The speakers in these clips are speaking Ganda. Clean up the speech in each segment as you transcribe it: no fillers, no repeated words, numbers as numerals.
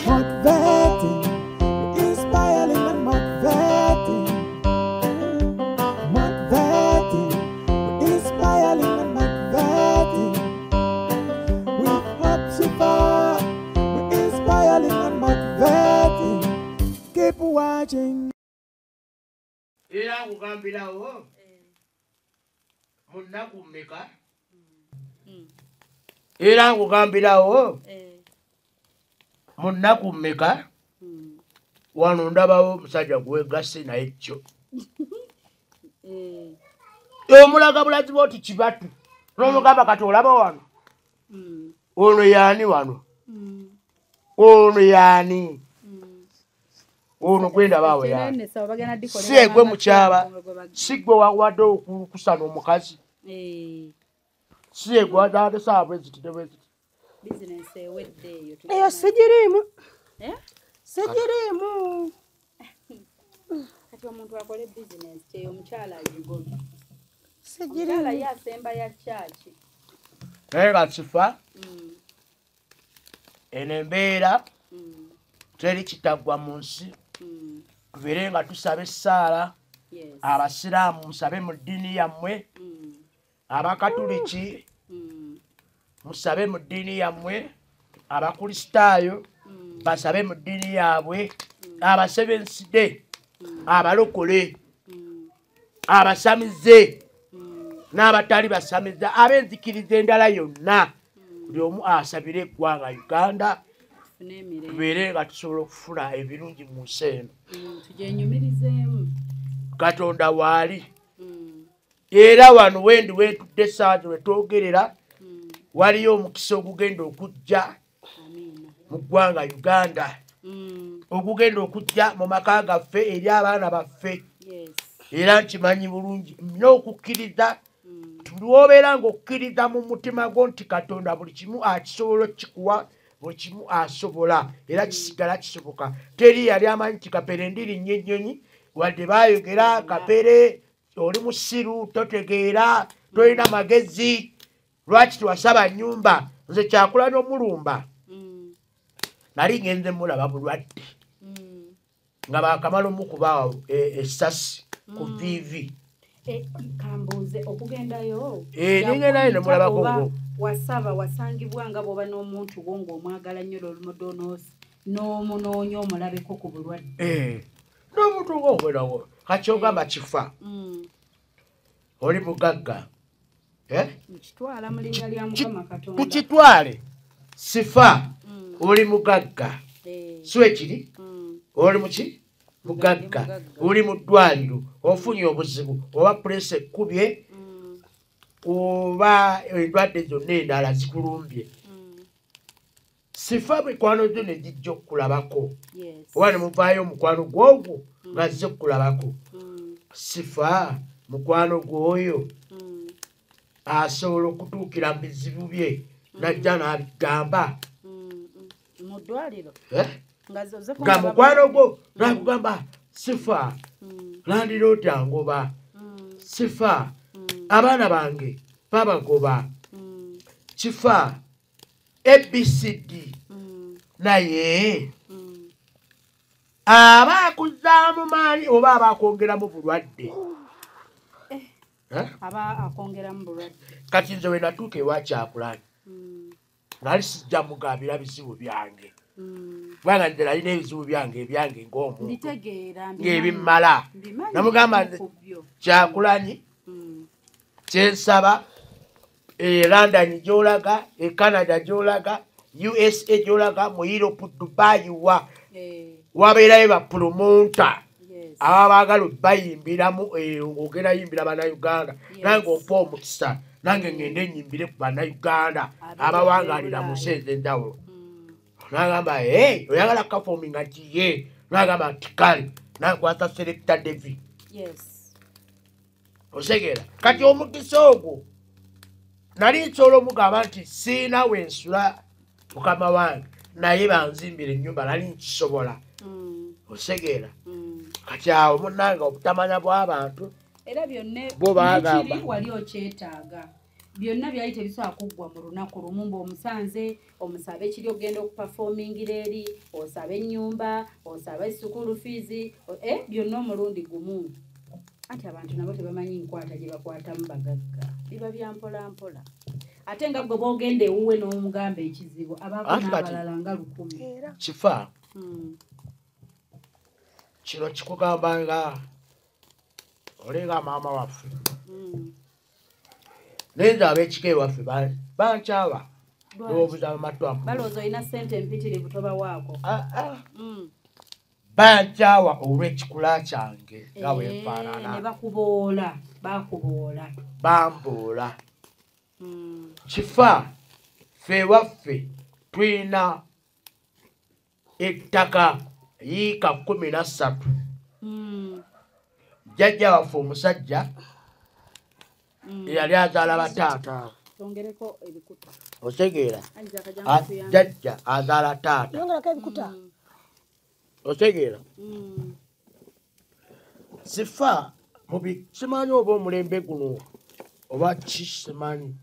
Motivating, inspiring and motivating. Motivating, inspiring and motivating. With Hope Shifa, we inspiring and motivating. Keep watching. Era nkugambirawo mu nnaku mmeka? Era nkugambirawo mu nnaku mmeka? Wano ndabawo omusajja gwegasse naye kyo. Omulaga bulazi bw'oti kibatu n'omugamba kati olaba wano ono yaani wano ono yaani ono gwendabaawo yaani si egwe mukyaba si gwe wawadde okukusana omukazi si egwe wadde saawa bweziti ne bweziti. Eyo sigiriimu sigiriimu. Kati omuntu akole bizinensi kyeyo omukyala agigobe. Omukyala ye asemba ya kyaki. Naye nga kifa eno embeera teri kitaggwa mu nsi. Tubeere nga tusaba essaala, abasiraamu musabe mu ddiini yammwe, abakatuliki musabe mu ddiini yammwe, abakristaayo basabe mu ddiini yaabwe, abasebenside, abalokole, abasamize n'abatali basamize, ab'enzikiriza endala yonna, buli omu asabire eggwanga Uganda tubeere nga tusobola okufuna ebirungi mu nsi eno. Tugyenyumirizeemu. Katonda waali. Era wano wendi wentudde essaawa we twogerera waliyo omukisa ogugenda okujja mu ggwanga Uganda, ogugenda okujja mu maka gaffe eri abaana baffe. Era nkimanyi bulungi n'okukkiriza lw'obeera ng'okkiriza mu mutima gwo nti Katonda buli kimu akisobola okikuwa, buli kimu asobola, era kisigala kisoboka. Teri yali amanyi nti Kapere ndirinnya ennyonyi, wadde baayogera Kapere oli musiru, totegeera, tolina magezi, lwaki tewasaba nnyumba? Nze kyakula n'omulumba nali ngenze mulaba bulwadde nga baakamala omukuba essasi ku VV. Kambuuze okugendayo. Ningendayo ne mulabako. Wasaba wasangibwa nga bw'oba n'omuntu wo ng'omwagala nnyo lw'olumudonoosi n'omunoonya omulabeko ku bulwadde. N'omuntu ng'obeerawo kati ogamba kifa oli mugagga. Nkitwala mu linnya lya Mukama Katonda. Tukitwale sifa oli mugagga. Si ekiri? Oli muki? Mugagga. Oli mu ddwaliro ofunye obuzibu oba puleesa ekkubye oba endwadde zonna endala zikulumbye. Sifa mikwano gyo ne gijja okukulabako oba ne muvaayo omukwano gw'ogwo ng'azze okukulabako. Sifa mukwano gw'oyo asobola okutuukira mu bizibu bye n'ajja n'abigamba mu ddwaliro nga mukwano gwo n'akugamba sifa landirooti angoba, sifa abaana bange babagoba, kifa ABCD. Naye aba akuzzaamu maanyi oba aba akwongeramu bulwadde? Aba akwongeramu bulwadde. Kati nze we natuuka ewa Kyagulanyi nali sijja mugambira bizibu byange kubanga nze nalina ebizibu byange ebyange ng'omuntu ng'ebimmala. Namugamba nze Kyagulanyi kyensaba e London gy'olaga, e Canada gy'olaga, USA gy'olaga, mu Europe, Dubai wa wabeerayo bapulomonta aba baagala bayimbiramu ng'ogenda yimbira Bannayuganda, nange ompa omukisa nange ngende nyimbire ku Bannayuganda abawangaalira mu nsi ez'enjawulo. N'agamba oyagala kafominga nti ye, n'agamba nti kale, n'ankwata Selector Davy. Osegeera kati omukisa ogwo nali nsobola omugamba nti siina we nsula mukama wange naye banzimbira ennyumba nali nkisobola. Osegeera kati awo munnange obutamanya bw'abantu era byonna bo baagamba wali okyetaaga. Byonna byali tebisobola kuggwa mu lunaku lumu ng'omusanze omusabe kiri ogenda okuperformingira eri osabe ennyumba osabe school fees byonna omulundi gumu. Anti abantu nabo tebamanyi nkwata gye bakwatamu bagagga, biba bya mpola mpola. Ate nga gwe bw'ogenda ewuwe n'omugamba ekizibu abaako n'abalala nga 1000. Kifa kino kikugamba nga olinga maama waffe. Naye nze ab'ekika ewaffe bankyawa n'obuza amatwamu. Balowooza olina ssente empitirivu tobawaako. Bankyawa olw'ekikula kyange nga bwe nfaanana. Ne bakuboola, bakuboola. Bamboola. Kifa ffe ewaffe tulina ettaka yiika 13. Jjajja waffe omusajja eyali azaala bataata. Otegeera? Jjajja azaala taata. Otegeera? Sifa mubi simanyi oba omulembe guno oba kisimanyi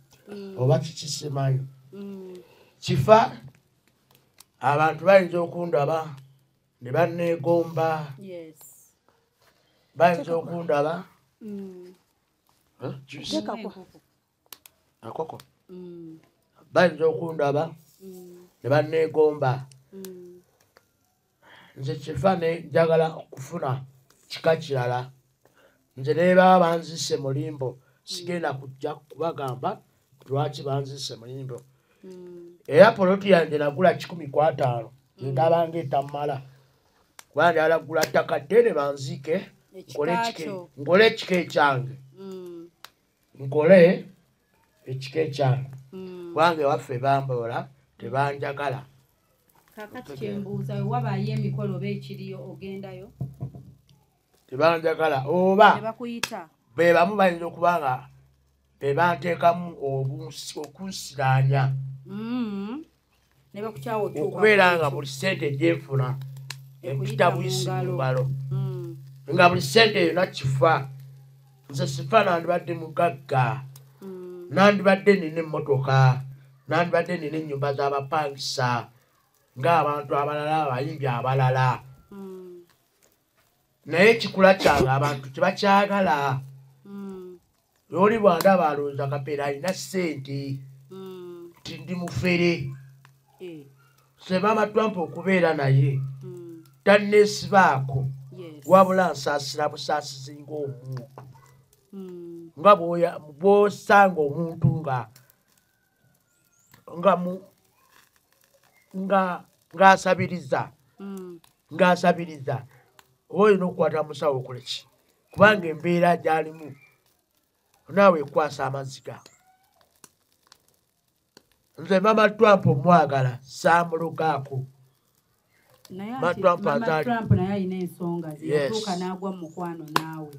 oba kikisimanyi. Kifa abantu bayinza okundaba ne banneegomba. Bayinza okundaba. Akoko. Bayinza okundaba ne banneegomba. Nze kifa ne njagala okufuna kika kirala. Nze ne baba banzise mu limbo sigenda kujja kubagamba lwaki banzise mu limbo. Era poloti yange nagula 150 ndaba ng'etammala. Kuba njagala kugula ttaka ddene banziike nkole ekika ekyange. Nkole ekika ekyange. Kubanga ewaffe bamboola tebanjagala. Kaakati kyembuuza wabaayo emikolo oba ekiriyo ogendayo? Tebanjagala oba tebakuyita. Be bamu bayinza okuba nga be banteekamu okunsiraanya. Ne bakukyawa otuuka okubeera nga buli ssente gyenfuna empita buyisi mu ngalo. Nga buli ssente yonna kifa. Nze sifa nandibadde mugagga. Nandibadde nina emmotoka. Nandibadde nina ennyumba z'abapangisa ng'abantu abalala abayimbi abalala. Naye ekikula kyange abantu tebakyagala. Oli bw'andaba alowooza Kapere alina ssente nti ndi mufere. Nze Maama Trump okubeera naye tanneesibaako wabula nsaasira busaasizi ng'omuntu. Nga bw'osanga omuntu ng'asabiriza ng'asabiriza oba olina okukwata musawo okole ki? Kubanga embeera gy'alimu naawe ekwasa amaziga. Nze Maama Trump omwagala saamulogaako. Maama Trump naye alina ensonga ze yatuuka n'agwa mu mukwano naawe.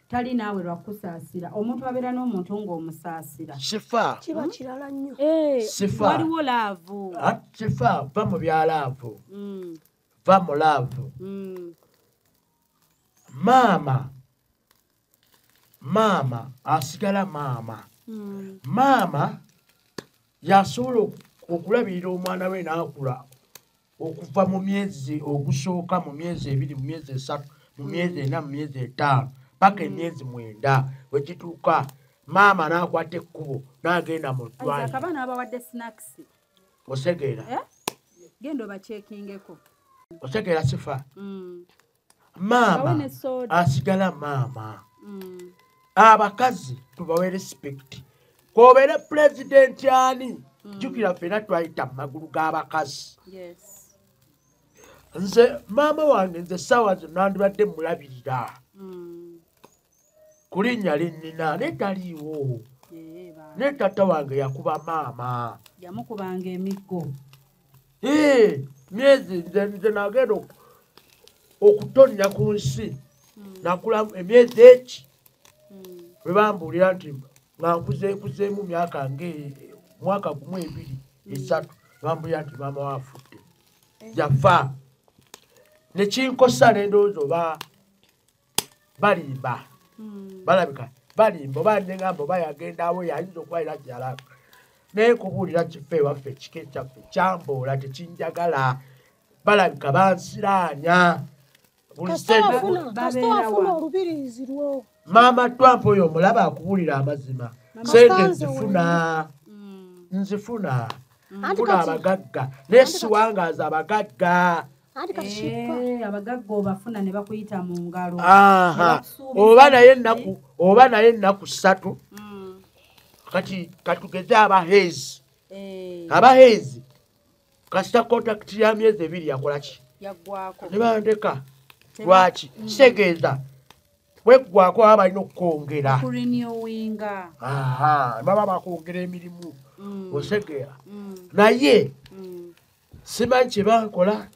Tali naawe lwakusaasira. Omuntu abeera n'omuntu ng'omusaasira. Kifa. Kiba kirala nnyo. Sifa. Waliwo laavu. Kifa va mu bya laavu. Va mu laavu. Maama. Maama asigala maama. Maama yasobola okulabirira omwana we n'akula okuva mu myezi ogusooka mu myezi 2 mu myezi 3 mu myezi 4 mu myezi 5 paka emyezi 9 wekituuka maama n'akwata ekkubo n'agenda mu ddwaliro. Abaana abawadde snacks. Osegeera? Genda obacheckingeko. Osegeera sifa? Maama asigala maama. Abakazi tubawe respect. K'obeere pulezidenti ani jjukira ffenna twayita mu magulu g'abakazi. Nze maama wange nze essaawa zino nandibadde mulabirira. Ku linnya lye nnina naye taliiwo. Naye taata wange yakuba maama. Yamukubanga emiggo. Myezi nze nagenda okutonnya ku nsi. Nakula emyezi eki bwe bambuulira nti nga nkuzeekuzeemu myaka mwaka 1 2 3 bambuulira nti maama we afudde. Yafa. Ne kinkosa ne ndowooza oba balimba. Balabika Balimba oba nengamba oba yagendawo yayinza okuba era gyalaba. Naye nkubuulira kifo ewaffe ekika ekyaffe kyamboola tekinjagala. Balabika bansiraanya. Kasita wafuna olubiriizi lwo. Maama Trump oyo omulaba akubuulira amazima. Sente nzifuna. Nzifuna. Nfuna abagagga. Naye siwangaaza abagagga. Abagagga obafuna ne bakuyita mu ngalo. Oba naye ennaku ssatu. Kati katugeze abaheezi. Abaheezi kasita kontakiti ya myezi ebiri yakola ki? Yaggwako. Ne bandeka. Lwaki? Kitegeeza weggwako baba balina okukwongera. Okurenewinga. Baba bakwongera emirimu. Osegeera. Naye simanyi kye bankola,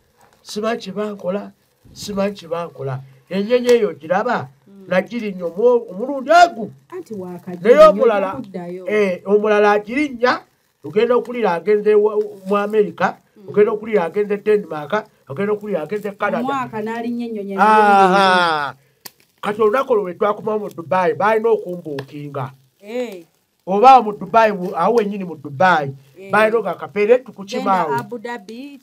simanyi kye bankola, simanyi kye bankola. Ennyonyi eyo giraba nagirinnya omulundi agu. Naye omulala agirinnya ogenda okulira agenze mu Amerika, ogenda okulira agenze Denmark, ogenda okulira agenze Canada. Omwaka n'alinnya ennyonyi. Kati olunaku olwo lwe twakomawo mu Dubai balina okumbuukinga. Oba mu Dubai awo wennyini mu Dubai balina ogakapere tukukimaawo. Abu Dhabi,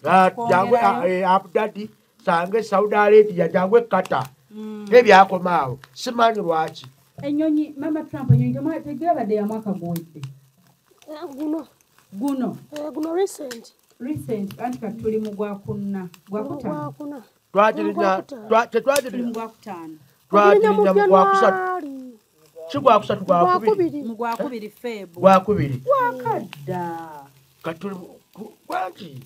Abu Dhabi, sange Saudi Arabia, jangu e Qatar. Ebyakomaawo simanyi lwaki. Ennyonyi Mama Trump ennyonyi tegabadde ya mwaka guwedde. Guno. Guno. Guno recent. Recent anti kati tuli mu gwakuna. Gwakutaano. Tetwagirinya mu gwakutaano. Twagirinya mu gwakusatu. Si gwakusatu gwakubiri. Mu gwakubiri Feb. Gwakubiri. Gwakadda. Kati tuli gwaki?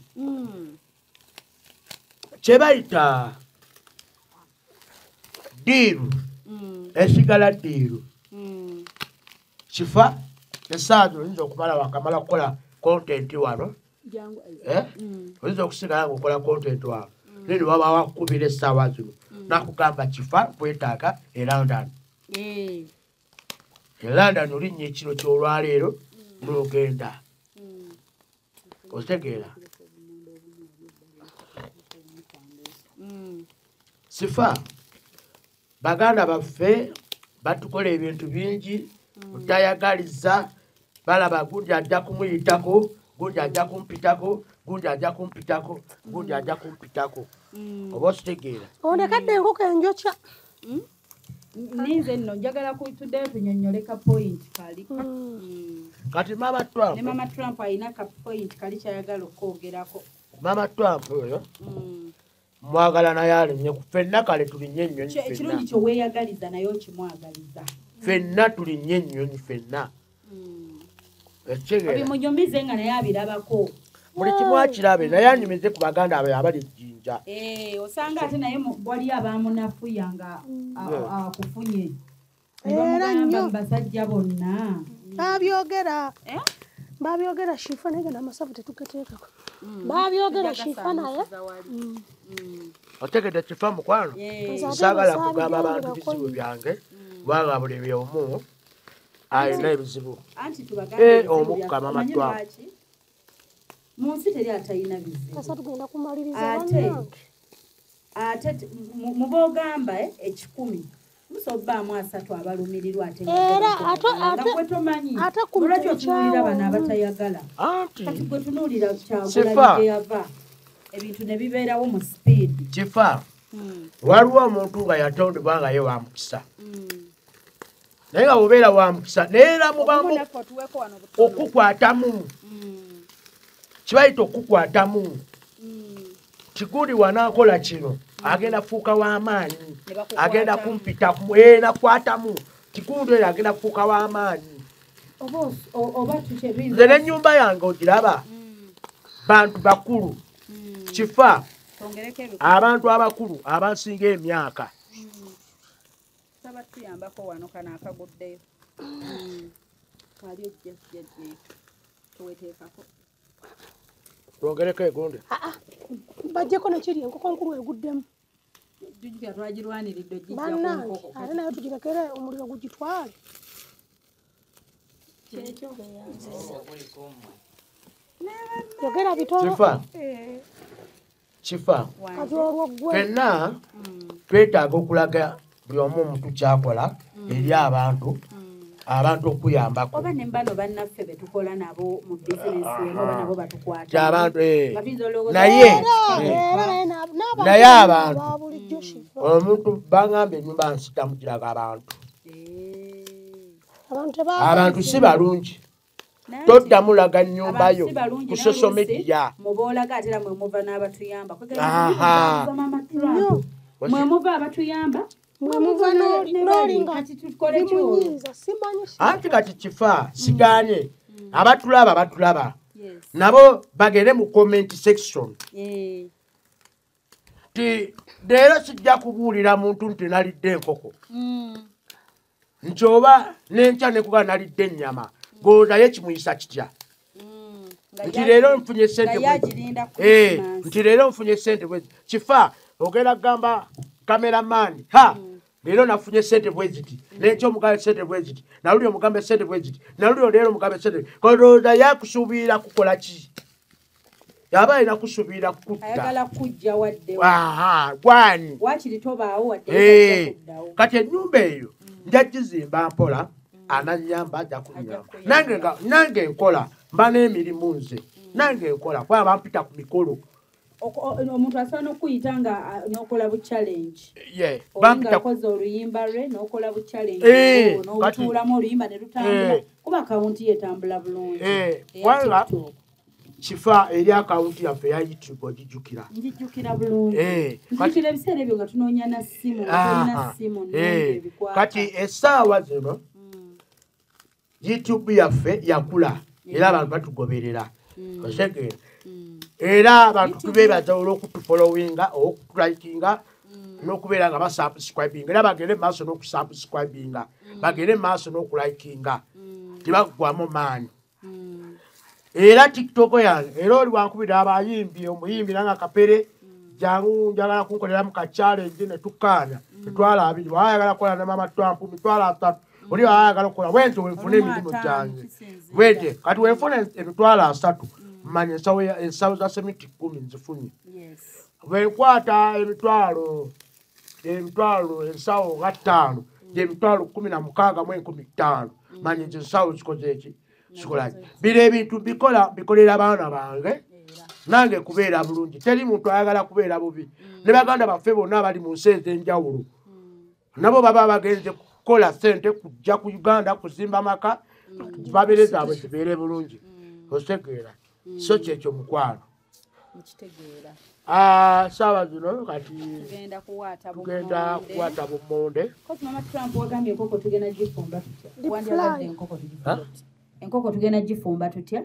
Kye bayita diiru. Esigala diiru. Kifa essaawa oyinza okumala wakamala kukola content wano. Oyinza okusigala ng'okola content wano. Naye waba wakukubira essaawa zino. Nakugamba kifa kwetaaga e London. E London olinnya ekiro ky'olwaleero n'ogenda. Otegeera. Sifa baganda baffe batukola ebintu bingi butayagaliza balaba gundi ajja kumuyitako, gundi ajja kumpitako, gundi ajja kumpitako, gundi ajja kumpitako. Oba okitegeera. Ondekadde enkoko enjokya. Ninze nno njagala tuddeyo tunnyonnyole ka point kali. Kati Mama Trump. Ne Mama Trump alina ka point kali ky'ayagala okwogerako. Mama Trump oyo mwagala naye alinnye ku ffenna kale tulinnye ennyonyi ffenna. Ekirungi kye weeyagaliza naye okimwagaliza. Ffenna tulinnye ennyonyi ffenna. Obimunyumize nga naye abirabako. Buli kimu akirabe naye anyumize ku baganda abe abali ejjinja. Osanga ate naye wali abamunafuya nga akufunye. Era nnyo. Basajja bonna. Babyogera. Babyogera Shifa naye n'amasavu tetugateekako. Babyogera Shifa naye. Otegedde Kifa mukwano. Saagala kugamba abantu bizibu byange kubanga buli omu alina ebizibu. Anti tubagambe omukka Mama Trump. Mu nsi teri atalina bizibu. Kasa tugenda kumaliriza bannange. Ate mu b'ogamba 100 musobbaamu 3 abalumirirwa ate era gwe tomanyi. Ate ku lwaki otunuulira bano abatayagala. Kati gwe tunuulira Kyagulanyi gye yava ebintu ne bibeerawo mu sipiidi. Kifa waliwo omuntu nga yatondebwa nga ye wa mukisa. Naye nga bw'obeera wa mukisa naye era mubamu okukwatamu. Kibayita okukwatamu. Kiguli wanaakola kino agenda kufuuka w'amaanyi, agenda kumpitamu, nakwatamu. Kigundi oyo agenda kufuuka w'amaanyi. Nze n'ennyumba yange ogiraba bantu bakulu. Kifa abantu abakulu abansinga emyaka. Tuyambako wano kano akaguddeyo. Kali ojja tuweteekako. Twongereko egundi. Bajjeko nekiri enkoko nkulu eguddemu. Jjukira twagirwaniridde ogijja ku nkoko. Ate nayo tugirekere omuliro gugitwale. Kyekyo. Yogera bitono. Kifa. Kifa. Kati olwo ggwe. Ffenna twetaaga okulaga buli omu omuntu ky'akola eri abantu. Abantu okuyambako oba ne mbano bannaffe be tukola nabo mu bizinesi emu oba nabo batukwata abantu naye naye abantu omuntu bangambye ennyumba nsitamugiraga abantu abantu si balungi toddamu laga nnyumba yo ku social media muboolaga ate era mwe muva n'abatuyamba mwe muva abatuyamba mwe n'olinga anti kati kifa siganye abatulaba batulaba nabo bagende mu comment section ti leero sijja kubuulira muntu nti nalidde enkoko nti oba n'enkya nekuga nalidde ennyama gonaye kimuyisa kitya nti leero nfunye sente nti leero nfunye sente kifa ogenda kugamba cameraman ha leero nafunye sente bweziti n'enkya omugambe sente bweziti naluli omugambe sente bweziti naluli leero omugambe sente kolowooza yakusuubirira kukola ki yaba alina kusuubirira kukutta ayagala kujja wadde gwani waakiri tobaawo wadde kati ennyumba eyo nja gizimba mpola ananyamba ajja kunyamba nange nkola mba n'emirimu nze nange nkola kuba bampita ku mikolo omuntu asobola n'okuyita nga n'okola bu challenge olinga oluyimba lwe n'okola bu challenge n'otuulamu oluyimba ne lutambula kuba akawunti ye etambula bulungi wala kifa eri akawunti yaffe eya YouTube ogijjukira njijjukira bulungi njijjukira ebiseera ebyo nga tunoonya na ssimu nga tolina ssimu ebikwata kati essaawa zino YouTube yaffe yakula era abantu batugoberera osegeera era abantu tubeebaza olw'okutufollowinga okutulayikinga n'okubeera nga basubscribinga era bagende mu maaso n'okusubscribinga bagende mu maaso n'okulayikinga tebaggwamu maanyi era TikTok yange era oli wankubira abayimbi omuyimbi nanga Kapere jangu njagala kunkoleramu ka challenge ne tukkaanya mitwalo 2 waayagala kukola ne Mama Trump mitwalo 3 oli waayagala okukola bwentyo wenfuna emirimu gyange bwete kati wenfuna emitwalo 3 mmanya ensawo za semiti 10 nzifunye bwenkwata emitwalo ensawo nga 5 gyemitwalo 16,500 manya nti ensawo zikoze eki sikolaki bino ebintu bikolera abaana bange nange kubeera bulungi teri muntu ayagala kubeera bubi ne baganda baffe bonna abali mu nsi ez'enjawulo nabo baba bagenze kukola ssente kujja ku Uganda kuzimba amaka babeere zaabwe zibeere bulungi osegeera so kyekyo mukwano nkitegeera saawa zino kati tugenda kuwaata bummonde kozi Mama Trump wagambye enkoko tugenda gifumba tutya wandyagadde enkoko tugifumba tutya enkoko tugenda gifumba tutya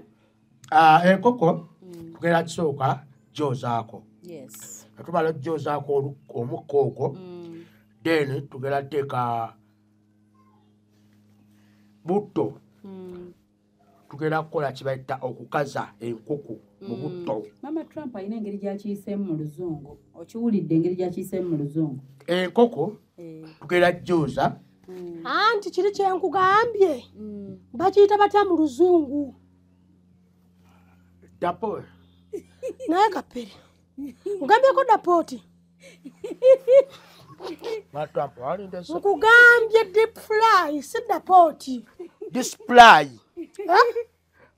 enkoko tugenda kisooka gyozaako tumala gyozaako omukka ogwo then tugenda teeka butto tugenda kukola kibayita okukaza enkoko mu butto Mama Trump alina engeri gyakiyiseemu mu luzungu okiwulidde engeri gyakiyiseemu mu luzungu enkoko tugenda gyoza anti kiri kyenkugambye bakiyita batya mu luzungu dapo naye Kapere ngambyeko dapooti nkugambye deep fly si dapooti display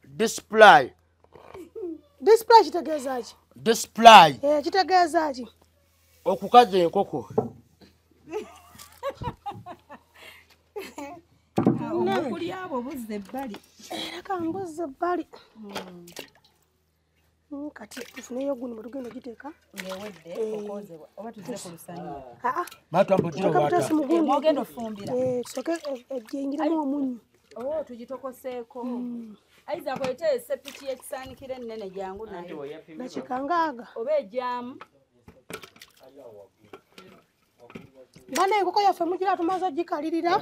display display kitegeeza ki display kitegeeza ki okukaza enkoko okulya abo buzza ebbali era kambuzza ebbali kati tufuneyo guno bwe tugenda ogiteeka ng'ewedde okwozebwa oba tuzze ku lusaniya ogenda ofumbira tusooke ejjingiremu omunnyo tugitokoseeko Aiza kwete esepiki y'ekisaanikira ennene jangu nayo dakika ngaaga oba ejjamu bana enkoko yaffe mugira tumaze ogikalirira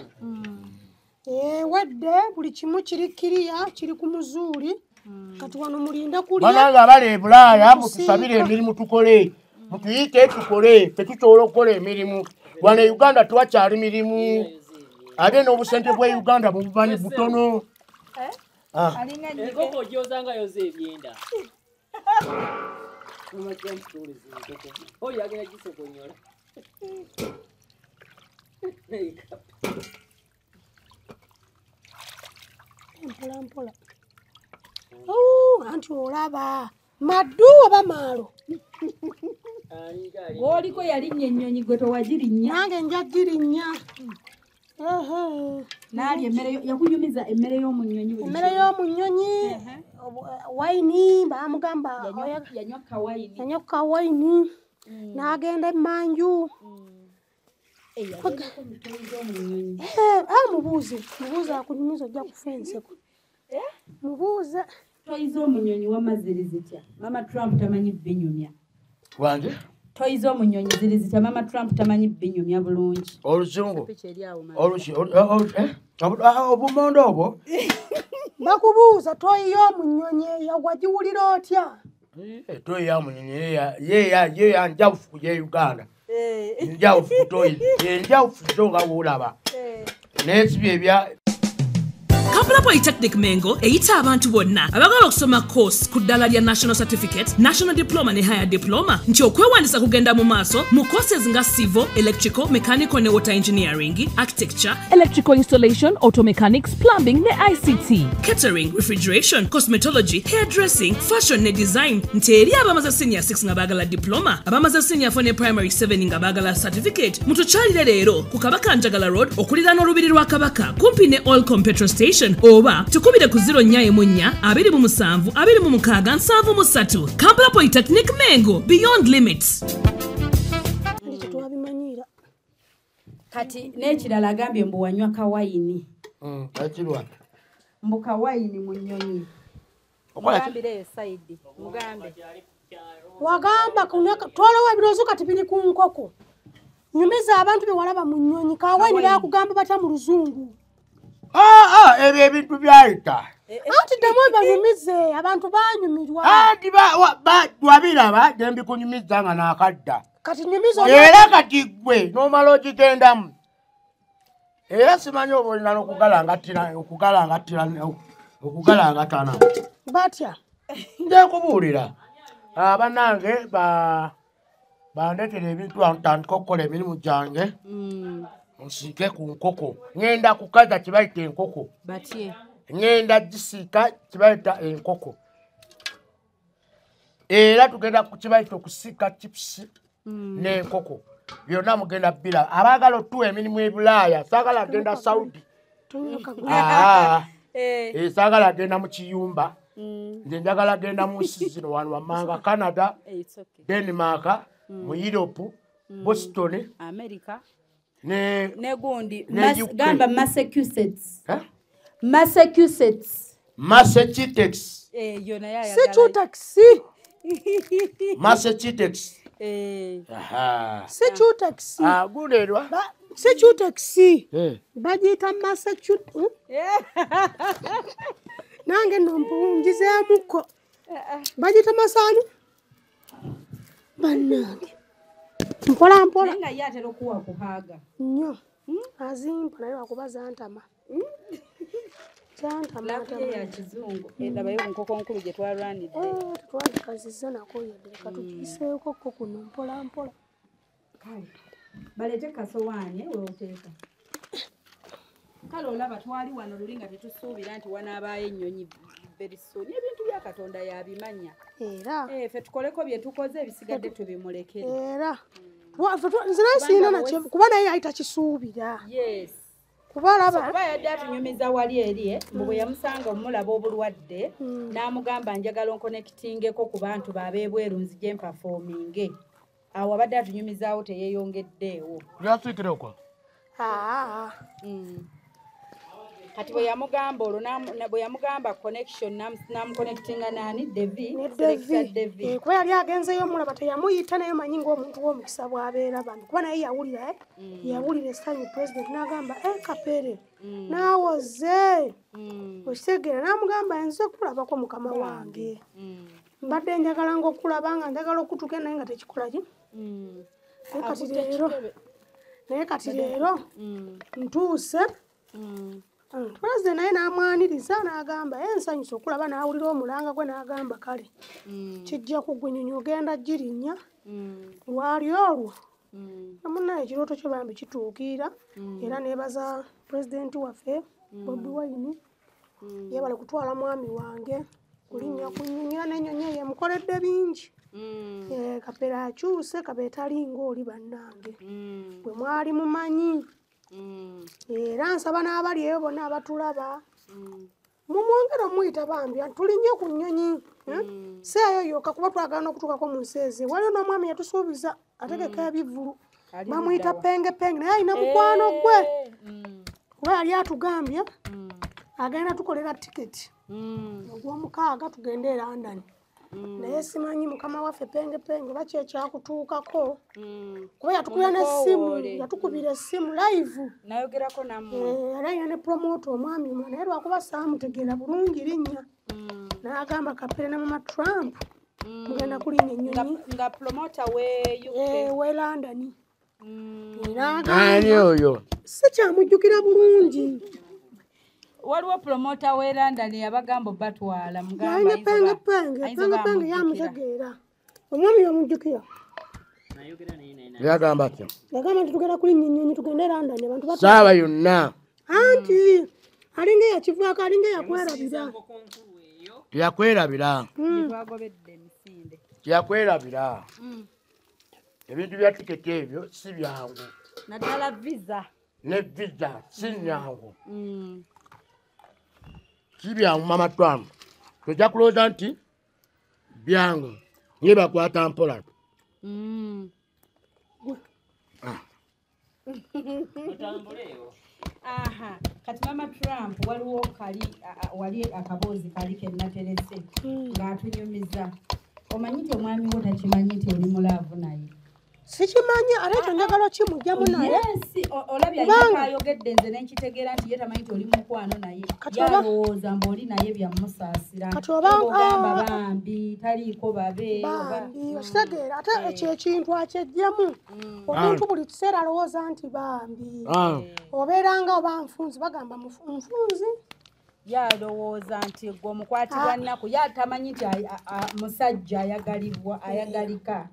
wedde buli kimu kiri kiriya kiri ku muzuuli kati wano mulinde kulya banange abali e Bulaaya mutusabire emirimu tukole mutuyite tukole tetusobola okukola emirimu wano e Uganda tewakyali mirimu ate n'obusente bwe Uganda bubumanyi butono enkoko ogyoza nga yoza ebyenda oyo agenda gisokonyola Mpola mpola. Anti olaba maddu oba maalo. Gwoliko yalinnya ennyonyi gwe towagirinnya. Nange nja girinnya. Naalya emmere yakunyumiza emmere y'omu nnyonyi. Emmere y'omu nnyonyi wayini baamugamba yanywa kawayini. Yanywa kawayini n'agenda emmanju. Mubuuze mubuuze akunyumiza ojja kufa enseko. Mubuuze. Toyi z'omunyonyi wamma ziri zitya? Mama Trump tamanyi binyumya. Wange? Toyi z'omunyonyi ziri zitya? Mama Trump tamanyi binyumya bulungi. Oluzungu. Obumondo obwo. Bakubuuza toyi y'omunyonyi wagiwulira otya? Toyi y'omunyonyi ye njawufu ye Uganda. Njawufu toyi. Njawufu zo nga bw'olaba. Naye si bye bya Kampala Polytechnic Mengo eyita abantu bonna abagala okusoma course ku ddala lya National Certificate, National Diploma ne Higher Diploma nti okwewandiisa kugenda mu maaso mu courses nga civil, electrical, mechanical ne water engineering, architecture, electrical installation, auto mechanics, plumbing ne ICT, catering, refrigeration, cosmetology, hairdressing, fashion ne design. Nti eri abamaze senior 6 nga baagala diploma, abamaze senior 4 ne primary 7 nga baagala certificate. Mutukyalire leero ku Kabaka Njagala Road okuliraana olubiri lwa Kabaka kumpi ne Oilcom petrol station oba tukubire ku 044 27 26 73. Kampala Polytechnic Mengo, beyond limits. Kati n'ekirala agambye mbu wanywa kawayini. Mbu kawayini mu nnyonyi. Mugambireyo Saidi, mugambe. Wagamba twalawo ebirowoozo kati biri ku nkoko. Nyumiza abantu be walaba mu nnyonyi. Kawayini bakugamba batya mu luzungu? Ebyo ebintu byayita. Anti ddamu banyumize, abantu banyumirwa. Anti wabiraba ne mbikunyumiza nga naakadda. Kati nyumiza era kati ggwe n'omala ogigendamu. Era simanyi oba olina n'okugalangatana. Batya? Nja kubuulira. Bannange bandeetera ebintu ntandika okukola emirimu gyange. Nsiike ku nkoko. Ŋŋenda kukaza kye bayita enkoko. Batye. Ŋŋenda gisiika kye bayita enkoko. Era tugenda ku kye bayita okusiika chipusi n'enkoko. Byonna mugenda bbira. Abaagala otuwa emirimu e Bulaaya, saagala genda Saudi. Saagala genda mu kiyumba. Nze njagala genda mu nsi zino wano wammanga Canada, Denmark, mu Europe, Boston, America. Ne gundi gamba Massachusetts. Massachusetts. Massachusetts. Yona yaya. Massachusetts. Massachusetts. Massachusetts. Gulerwa. Massachusetts. Bagiyita Massachusetts. Nange nno mpungizeemuko. Bagiyita Masani? Bannange. Mpola mpola. Naye nga ye atera okuwa kuhaaga. Nnyo. Azimpa naye lwakuba zantama. Zantama. Laavu ye ya kizungu. Labayo enkoko nkulu gye twalwanidde. Tetwagikazizza nako yadde leka tugiyiseeko ko kuno mpola mpola. Kale baleete kasowaani weoteeka. Kale olaba twali wano luli nga tetusuubira nti wanaabaayo ennyonyi very soon. Ebintu bya Katonda yabimanya. Era. Ffe tukoleko bye tukoze ebisigadde tubimulekere. Era. Nze naye sirina nakye kuba naye yali takisuubira. Yes. Kuba alaba. Kuba yadde atunyumiza wali eri mbu bwe yamusanga omulaba obulwadde n'amugamba njagala onkonekitingeko ku bantu b'ab'ebweru nzije mpafominge. Awo abadde atunyumizaawo teyeeyongeddeewo. Byasiikira okwo? Kati bwe yamugamba olwo bwe yamugamba connection n'amuconnectinga naani Devi, Selector Devi. Kuba yali agenzeeyo omulaba teyamuyita naye manyi ng'omuntu w'omukisa bw'abeera bambi kuba naye yawulira yawulira essanyu president n'agamba Kapere naawoze okitegeera n'amugamba nze kulabako mukama wange. Mbadde njagala ng'okulaba nga njagala okutuuka naye nga tekikola ki. Naye kati leero ntuuse. President naye n'amwaniriza n'agamba ensanyusa okulaba n'awulira omulanga gwe n'agamba kale kijja kuggwa ogenda girinnya lwali olwo munnaye ekirooto kyo bambi kituukirira era neebaza pulezidenti waffe Bobi Wine Yebale kutwala mwami wange kulinnya ku nnyonyi era n'ennyonyi eyo emukoledde bingi. Kapere akyuse, Kapere talinga oli bannange. Bwe mwali mumanyi. Era nsaba n'abali eyo bonna abatulaba. Mumwongere omuyita bambi, tulinnye ku nnyonyi. Si eyo yokka kuba twagala n'okutuukako mu nsi ezi. Waliwo n'omwami yatusuubiza ategeka ebivvulu. Bamuyita Penge Penge naye alina mukwano gwe. Kuba yali atugambye agenda tukolera tiketi. Ogw'omukaaga tugende e London. Naye simanyi mukama waffe Penge Penge oba ki ekyakutuukako. Kuba yatukubira n'essimu, yatukubira essimu live. Nayogerako nammwe. Yali alina ne promoter omwami omulala naye lwakuba saamutegeera bulungi linnya. N'agamba Kapere ne Mama Trump mugenda kulinnya ennyonyi. Nga promoter we UK. We London. Ani oyo? Sikyamujjukira bulungi. Waliwo promoter we London yabagamba batwala mugamba Yalina Penge Penge, Penge Penge yamutegeera. Omwami yamujjukira. Yagamba atya? Yagamba nti tugenda kulinnya ennyonyi tugende London abantu batwala. Ssaawa yonna. Anti alinga eyakivaako, alinga eyakwerabira. Teyakwerabira. Teyakwerabira. Ebintu bya tiketi ebyo si byangu. Naddala visa. Ne visa si nnyangu. Si byangu Mama Trump. Tojja kulowooza nti byangu naye bakwata mpola. Aha, kati Mama Trump waliwo kali wali akaboozi kali ke naterese ng'atunyumiza. Omanyi nti omwami wo takimanyi nti oli mulaavu naye. Sikimanyi ate ekyo njagala kimugyamu naye. Yes, olabye ayogedde nze ne nkitegeera nti ye tamanyi nti oli mukwano naye. Yalowooza mbu oli naye byamusaasira. Kati oba ogamba bambi taliiko babe. Bambi okitegeera ate ekyo ekintu akyeggyemu. Omuntu buli kiseera alowooza nti bambi. Obeeranga oba nfunzi bagamba nfunzi. Yalowooza nti gwe omukwatibwa nnaku ye atamanyi nti musajja ayagalibwa ayagalika.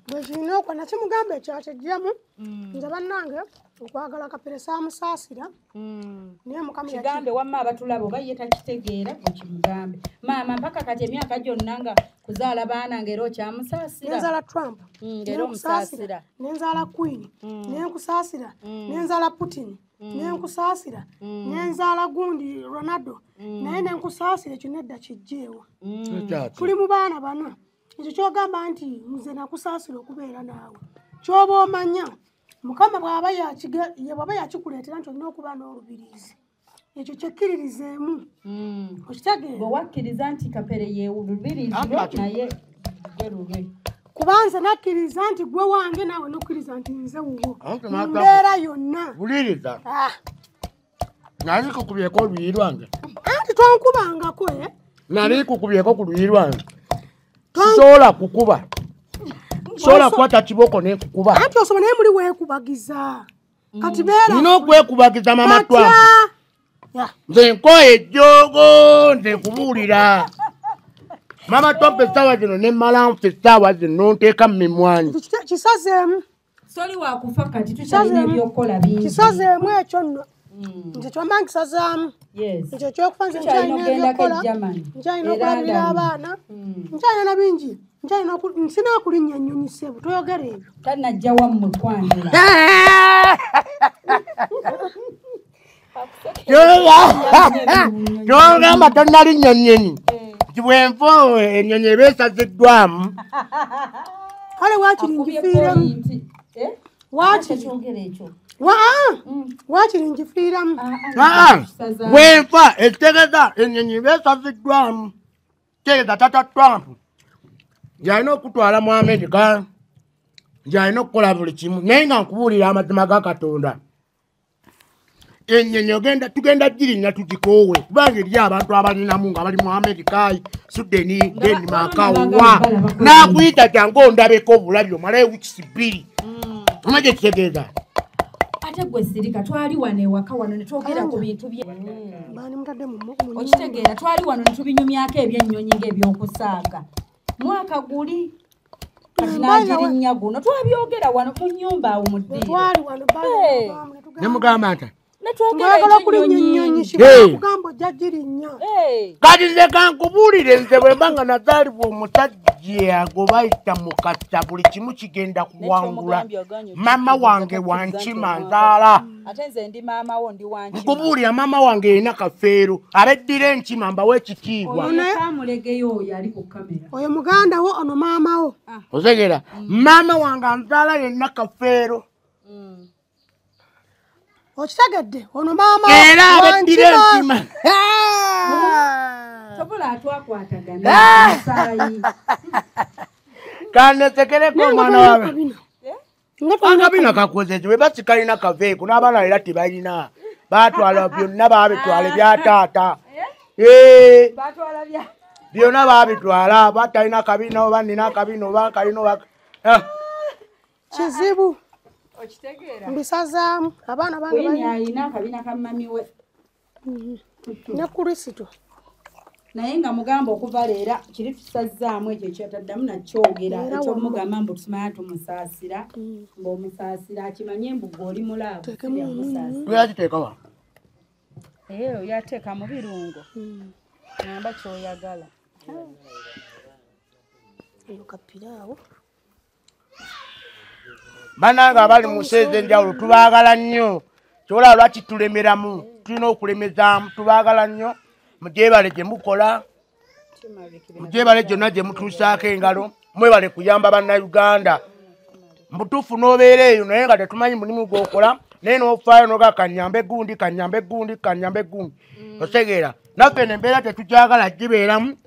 Bwe kirina okuba nakimugamba ekyo akyeggyemu. Nze bannange okwagala Kapere saamusaasira. Naye Mukama kigambe wamma abatulaba oba ye takitegeera okimugambe. Maama mpaka kati emyaka gyonna nga kuzaala baana ng'era okyamusaasira. Nenzaala Trump, ng'era omusaasira. Nenzaala Queen, nenkusaasira, nenzaala Putin, nenkusaasira, nenzaala gundi Ronaldo, naye nenkusaasira ekyo nedda kijjeewo. Tuli mu baana bana. Ekyo ky'ogamba nti nze nakusaasira okubeera naawe. Ky'oba omanya Mukama bw'aba yakikuleetera nti olina okuba n'olubiriizi. Ekyo kyekkiririzeemu. Okitegeera? Bwe wakkiriza nti Kapere ye lubiriizi lwo naye gwe lulwe. Kuba nze nakkiriza nti gwe wange naawe n'okkiriza nti nze wuwo. Mu mbeera yonna. Wuliriza. Nali kukubyeko oluyi lwange. Anti tonkubangako. Nali kukubyeko ku luyi lwange. Sisobola kukuba. Sola kwata kiboko nekukuba. Anti osoma naye muli weekubagiza. Kati beera. Nina okwekubagiza Mama Trump. Nze nkoye ejjoogo nze nkubuulira. Mama Trump essaawa zino ne mmala nfa essaawa zino nteeka mu mimwanyi. Kisazeemu. Soli wakufa kati tukyalina ebyokukola bingi. Kisazeemu ekyo nno. Nze kyomba nkisazaamu. Ekyo ekyokufa nze nkyalina ebyokukola. Nkyalina okulabirira abaana. Nkyalina na bingi. Nsina kulinnya nnyonyi ssebo, toyogera ebyo. Tannajja wammwe kwanjula. Kyogamba tonnalinnya nnyonyi. Nti bwe nfa ennyonyi eba esaziddwamu. Kale waakiri ngifiiremu. Waakiri. Waakiri ngifiiramu. Bwe nfa ekitegeeza ennyonyi eba esaziddwamu. Kitegeeza Tata Trump yalina okutwala mu Amerika, yalina okukola buli kimu, naye nga nkubuulira amazima ga Katonda. Ennyonyi tugenda girinnya tugikoowe kubanga eri abantu abalinamu nga bali mu Amerika, Sweden, Denmark, wa naakuyita jangu ondabeko obulabi omalayo wiikisi 2. Omanyi kye kitegeeza? Ate gwe sirika twali wano ewaka wano ne twogera ku bintu bye. Baani mutadde mu okitegeera twali wano ne tubinyumyako ebyennyonyi ng'ebyokusaaga. Mwaka guli kati n'agirinnya guno twabyogera wano mu nnyumba awo mu ddiiro. Twali wano ne mugamba nti Mwagala kulinnya ennyonyi kugamba ojja girinnya. Kati nze kankubuulire nze bwe mba nga nazaalibwa omusajja gwe bayita Mukasa buli kimu kigenda kuwangula. Maama wange wankima nzaala. Ate nze ndi maama wo ndi wankima. Nkubuulira maama wange erina kafeero abeddira enkima mbawe ekitiibwa. Kamulegeyo oyo ali ku kamera. Oyo muganda wo ono maama wo. Otegeera maama wange anzaala yenna kafeero. Okitegedde ono maama era abeddira enkima. Tobola atwakwatagana musaayi. Kanesekereko omwana wawe. Akabina kakoze bwe basikalina kaveeko n'abaana era tebalina. Baatwala byonna baabitwala ebya taata. Byonna baabitwala batalina kabina oba nina akabina oba nkalina oba kizibu. Okitegeera. Mbisazaamu abaana bange balina alina akabina ka mami we. Ne Kristo. Naye nga mugamba okuva leera kiri tusazzaamu ekyo ekyataddamu nakyogera ekyomugamba mbu tumanya tumusaasira ng'omusaasira akimanye mbu gwe oli mulaavu yamusaasira. Tuyagiteeka wa? Oyateeka mu birungo. Namba ky'oyagala. Eyo kapiraawo. Bannange abali mu nsi ez'enjawulo tubaagala nnyo. Kyolaba lwaki tulemeramu, tulina okulemezaamu, tubaagala nnyo. Mugyebale gye mukola, mugyebale gyonna gye mutuusaako engalo, mwebale kuyamba bannayuganda. Mutuufu n'obeera eyo naye nga tetumanyi mulimu gw'okola, naye n'ofaayo n'ogaa kanyambe gundi, kanyambe gundi, kanyambe gundi. Otegeera, naffe eno embeera tetugyagala gibeeramu,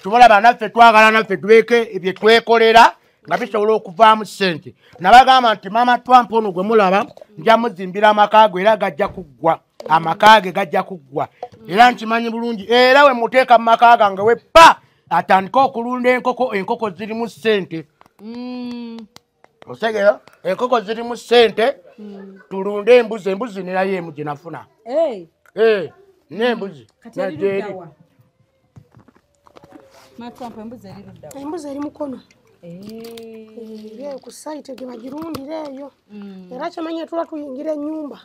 tubalaba naffe twagala naffe tubeeko bye twekolera nga bisobola okuvaamu ssente. Nabagamba nti maama Trump ono gwe mulaba nja muzimbira amaka ge era gajja kuggwa. Amaka ge gajja kuggwa. Era nkimanyi bulungi era we muteeka mu maka gange we pa atandika okulunda enkoko, enkoko zirimu ssente. Otegeera enkoko zirimu ssente, tulunde embuzi, embuzi nerayo emu gye nafuna. N'embuzi. Embuzi eri mukono. Eyo ku site gye bagirundira eyo. Era kyamanya tula tuyingira ennyumba.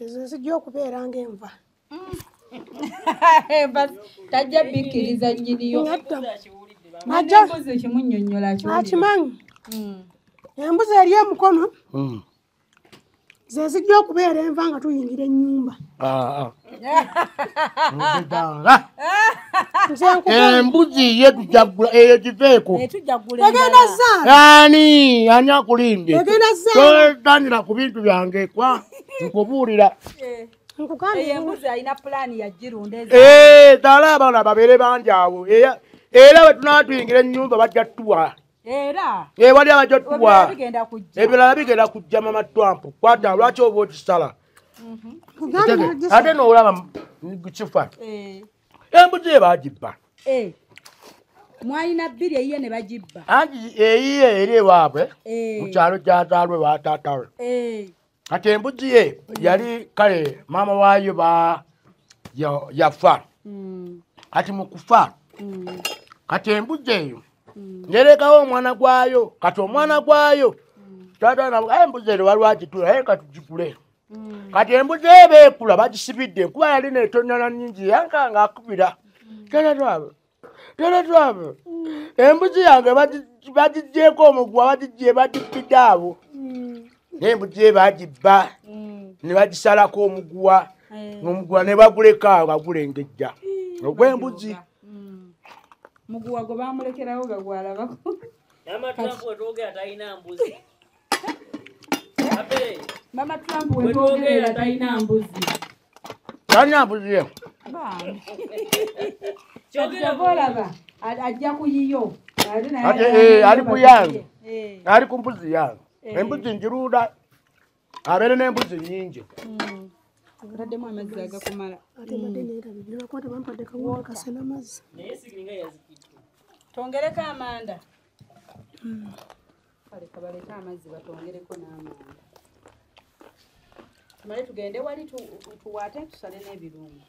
Ezo zijja okubeera ng'enva. Tajja bikkiriza nnyiniyo. Embuzi ekimunnyonnyola akiwulira. Akimanyi. Embuzi eri emukono. Ze zijja okubeera enva nga tuyingira ennyumba. Embuzi ye tujagula eyo giveeko. Egenda zaala. Ani ani akulimbye? Egenda zaala. Totanira ku bintu byange kwa nkubuulira. Eyo embuzi alina pulaani yagirunda. Zaala abaana babeere bangi awo. Era bwe tunaaba tuyingira ennyumba bajja tuwa. Era. Wali abajja tuwa. Ebirala bigenda kujja mama Trump. Kwata lwaki oba okisala? Ate n'olaba kifa. Embuzi ye baagibba. Mwalina bbiri eyiye ne bagibba. Anti eyiye eri ewaabwe mu kyalo gy'azaalwe wa taata we. Kati embuzi ye yali kale maama waayo yafa. Kati mu kufa kati embuzi eyo nerekawo omwana gwayo. Kati omwana gwayo taata namuga embuzi ero waliwo agitula naye katugigule. Kati embuzi eba ekula bagisibidde enkuba yali neetonyana nnyingi yanka ng'akubira. Tera twabe. Embuzi yange bagiggyeeko omuguwa bagiggye bagibbidde abo. N'embuzi ye bagibba ne bagisalako omuguwa n'omuguwa ne baguleka awo bagulengejja. Ogw'embuzi. Muguwa gwe baamulekerawo nga gwalabako. Mama Trump wetwogera talina mbuzi. Mama Trump wetwogera talina mbuzi. Talina mbuzi ye. Kyogera olaba ajja kuyiyo. Ali ku yange. Ali ku mbuzi yange. Embuzi njirunda. Abeere n'embuzi nnyingi. Otaddemu amazzi agakumala. Ate mbadde neerabidde lwakuba tebampadde kawuka kasena mazzi. Naye siringa yazikidde. Tongereko amanda. Kale kabaleke amazzi batongereko n'amanda. Tumale tugende wali tuwaate tusale n'ebirungo.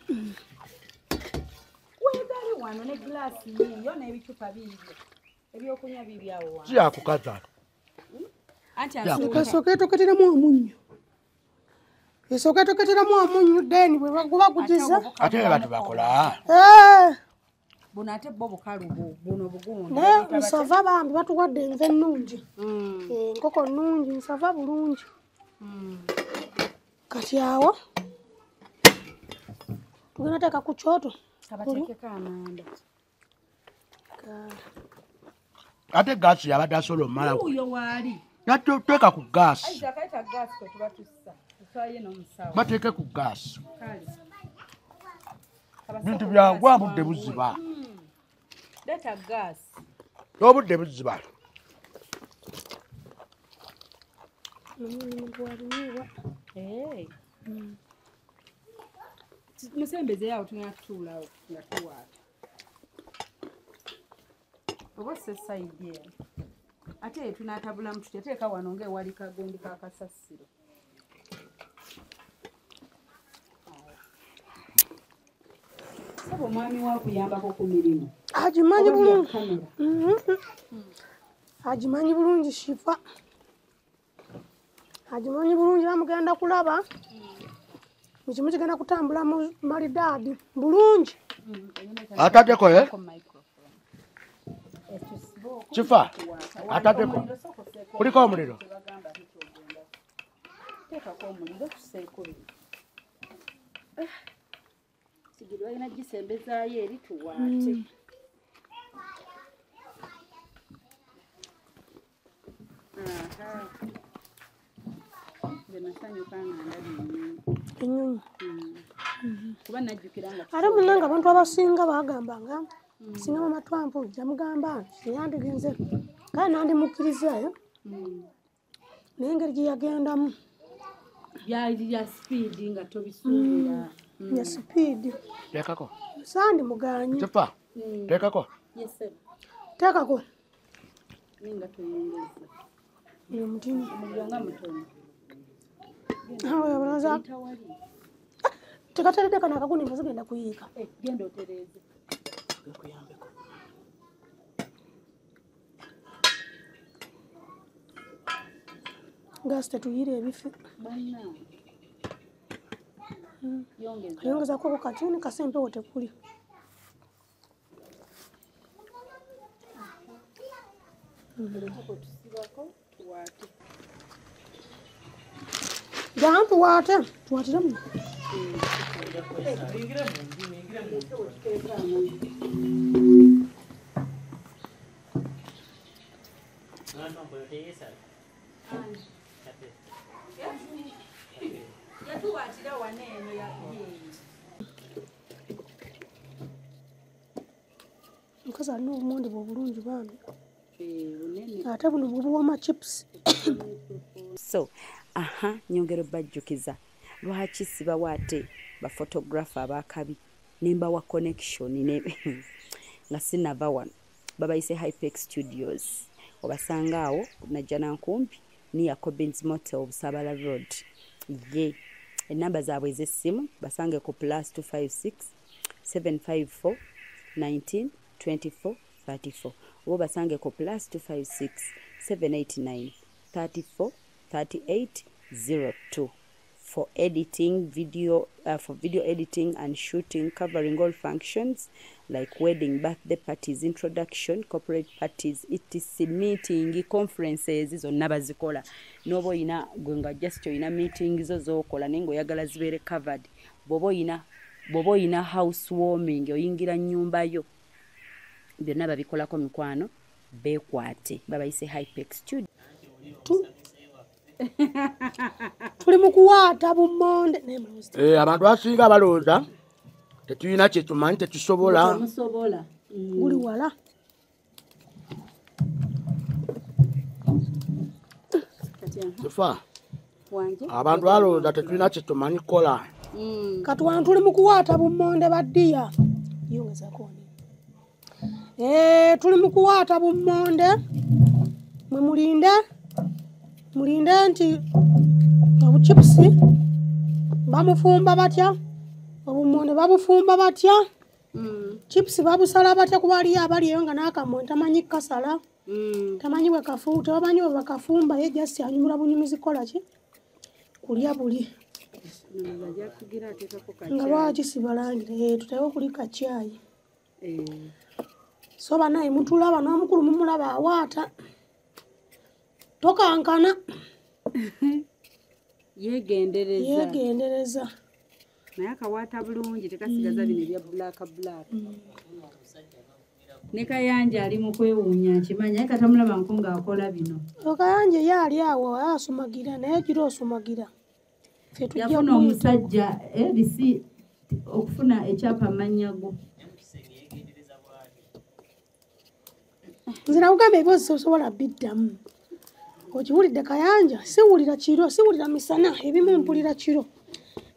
Weegali wano ne gulaasi yiiyo n'ebicupa biibyo. Ebyokunywa biibyo awo wano. Kiyakukaza. Anti asooka. Kasooke toketeremu omunnyo. Esooka etoketeramu omunnyu then bwe guba gugiza. Ate abantu bakola. Buno ate bo bukalu buno bugundi. Naye nsava bambi batuwadde enva ennungi. Enkoko nnungi nsava bulungi. Kati awo tugenda teeka ku kyoto. Kabateekeko amanda. Ate gaasi yabadde asobola omumalawo. Oyo waali. Teeka ku gaasi. Aisha kaita gaasi kwe tuba tussa. Tuswaye n'omusawo. Bateeke ku gaasi. Kale. Bintu byagwa budde buziba. Leeta gaasi. Obudde buziba. Musembeze awo tugenda kutuulawo nga tuwaata. Oba se sayidi eno. Ate tunaatabulamu tutya teeka wano ng'ewali kagundi ka kasasiro. Saba omwami wa akuyambako ku mirimu. Agimanyi bulungi. Agimanyi bulungi Shifa. Agimanyi bulungi era mugenda kulaba. Buli kimu kigenda kutambula mu malidaadi bulungi. Ataddeko eh? Kifa ataddeko. Kuliko omuliro. Teekako omuliro tuseeko bino. Sigiri balina gisembezaayo eri tuwaate. Nze nasanyuka nga ndabye ennyonyi. Kuba najjukira nga ate munnange abantu abasinga baagambanga singa Mama Trump yamugamba nti yandigenze kale nandimukkirizayo naye engeri gye yagendamu byali bya sipiidi nga tobisuubira. Ya sipiidi. Teekako. Sandi muganyi. Kifa. Teekako. Yes sir. Teekako. Ninga tuyongeza. Oyo mutini. Omuliro nga mutono. Awo tekateredde kano akagundi enva zigenda kuyiika. Genda otereeze. Nkuyambeko. Gaasi tetuyira ebifi. Bannange. Yongeza. Yongezaako ku katini kase empewo tekuli. Oleeteko tusibako tuwaate. Jangu tuwaate, tuwaatire muno. Yatuwaatira wano eno ya Omukazi alina obumonde bwe obulungi bambi. Ate buno buwooma chips. So, nyongera bajjukiza lwaki sibawa ate ba photographer abakabi nembawa connection ne nga sinava wano babayise Hypex Studios obasanga awo Najjanankumbi near Cobbins Motel Busabala Road. Ye enamba zaabwe ez'essimu basange ku +256 754 19 24 34 oba basange ku +256 789 34 38 02 for editing video, for video editing and shooting, covering all functions like wedding, birthday parties, introduction, corporate parties, etc, meeting, conferences zonna bazikola. N'oba oyina gwe nga just oyina meeting zo z'okola naye ng'oyagala zibeere covered. Bw'oba oyina house warming, oyingira nnyumba yo, byonna babikolako mikwano, beekwate. Babayise Hypex Studio. Tuli mu kuwaata bumonde. Abantu abasinga balowooza tetulina kye tumanyi, tetusobola. Guli wala. Kifa abantu balowooza tetulina kye tumanyi kukola. Kati wano tuli mu kuwaata bumonde baddiya. Yongezaako. Tuli mu kuwaata bumonde. Mwe mulinde. Mulinde nti obuchipusi bamufumba batya, obumonde babufumba batya, chipusi babusala batya kuba aliyo abaliyo nga n'akamwe tamanyi kasala, tamanyi bwe tebamanyi bwe bakafumba, ye just anyumira bunyumizi kukola ki? Kulya buli. Nga lwaki sibalangira tutawo kuli kacyayi. So banaye mutulaba n'omukulu mumulaba awaata. Tokankana. Yegendereza. Yegendereza. Naye akawaata bulungi tekasigaza bino ebya black black. Ne Kayanja ali mu kwewuunya nkimanya naye katamulaba nko ng'akola bino. Kayanja ye ali awo asomagira naye kiro osomagira. Yafuna omusajja erisi okufuna ekyapa amannya go. Nze nakugamba ebibuuzo sosobola biddamu. Okiwulidde Kayanja, siwulira kiro, siwulira misana, ebimu mpulira kiro.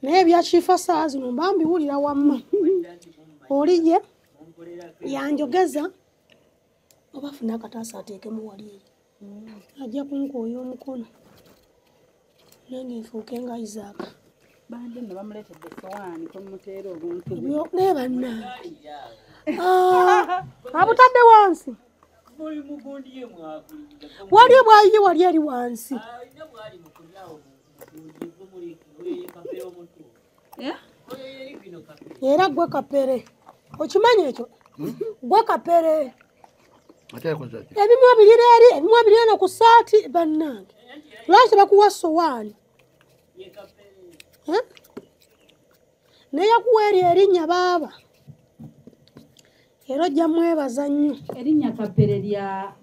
Naye ebyakifa ssaawa zino mba mbiwulira wamma. Oli ye yanjogeza oba afune akataasa ateekemu wali eri. Ajja kunkooya omukono. Nange nfuuke nga Isaac. Bandi nno bamuleetedde essowaani kwemuteera obuntu bwe. Naye bannange. Abutadde wansi. Waliyo bwayiye wali eri wansi. Era gwe Kapere. Okimanyi ekyo? Gwe Kapere. Ebimu ebirira eri, ebimu ebirira no ku ssaati bannange. Lwaki tebakuwa ssowaani? Naye yakuwa eryo erinnya baaba. Era ojja mwebaza nnyo. Erinnya Kapere lya